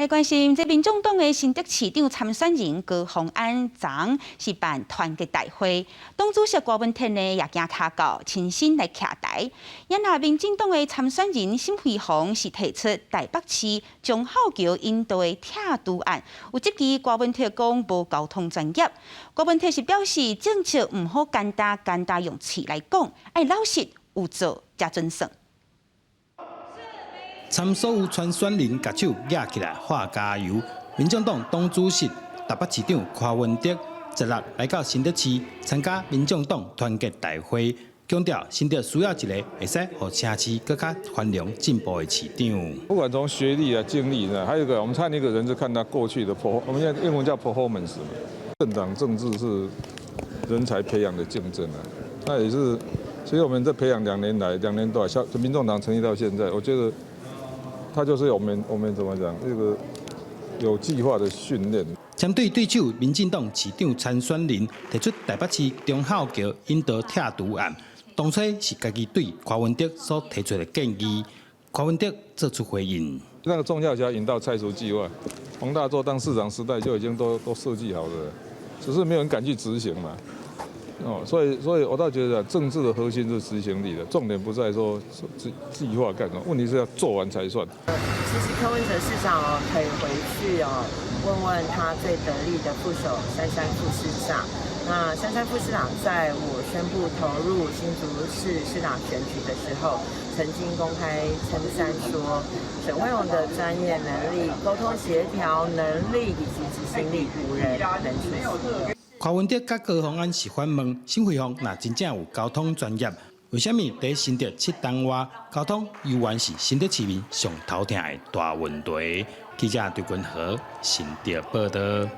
來關心，這民眾黨的新竹市長參選人高虹安昨昏是辦團結大會，黨主席柯文哲呢也行跤到親身來徛台。也若民進黨的參選人沈慧虹是提出台北市忠孝橋引道的拆除案，有質疑柯文哲講無交通專業。柯文哲是表示政策毋好簡單簡單用喙來講，愛老實有做才準算。參所有參選人共手攑起來喊加油。民進黨黨主席、台北市長柯文哲十六來到新竹市參加民眾黨團結大會，強調新竹需要一个會使予城市閣較繁榮進步的市長。不管從學歷啊、經歷呢，還有一個我們看一個人是看他過去的 perform，我們現在英文叫 performance 嘛。政黨政治是人才培養的競爭啊，那也是，所以我們這培養2年來，2年多，像民眾黨成立到現在，我覺得。他就是我們怎麼講，這個有計劃的訓練。針對對手民進黨市長參選人提出台北市忠孝橋引道拆除案，當初是家己對柯文哲所提出的建議，柯文哲做出回應。那個忠孝橋引道拆除計劃，黃大洲當市長時代就已經都設計好了，只是沒有人敢去執行嘛。哦，所以我倒覺得政治的核心是執行力的，重點不在說計計劃幹什麼，問題是要做完才算。其實柯文哲市長哦，可以回去哦，問問他最得力的副手珊珊副市長。那珊珊副市長在我宣布投入新竹市市長選舉的時候，曾經公開稱讚說，沈慧虹的專業能力、溝通協調能力以及執行力，無人能出席。柯文哲佮高虹安是反問，沈慧虹若真正有交通專業，為啥物佇新竹七重外交通猶原是新竹市民上頭疼的大問題？記者張君和新竹報道。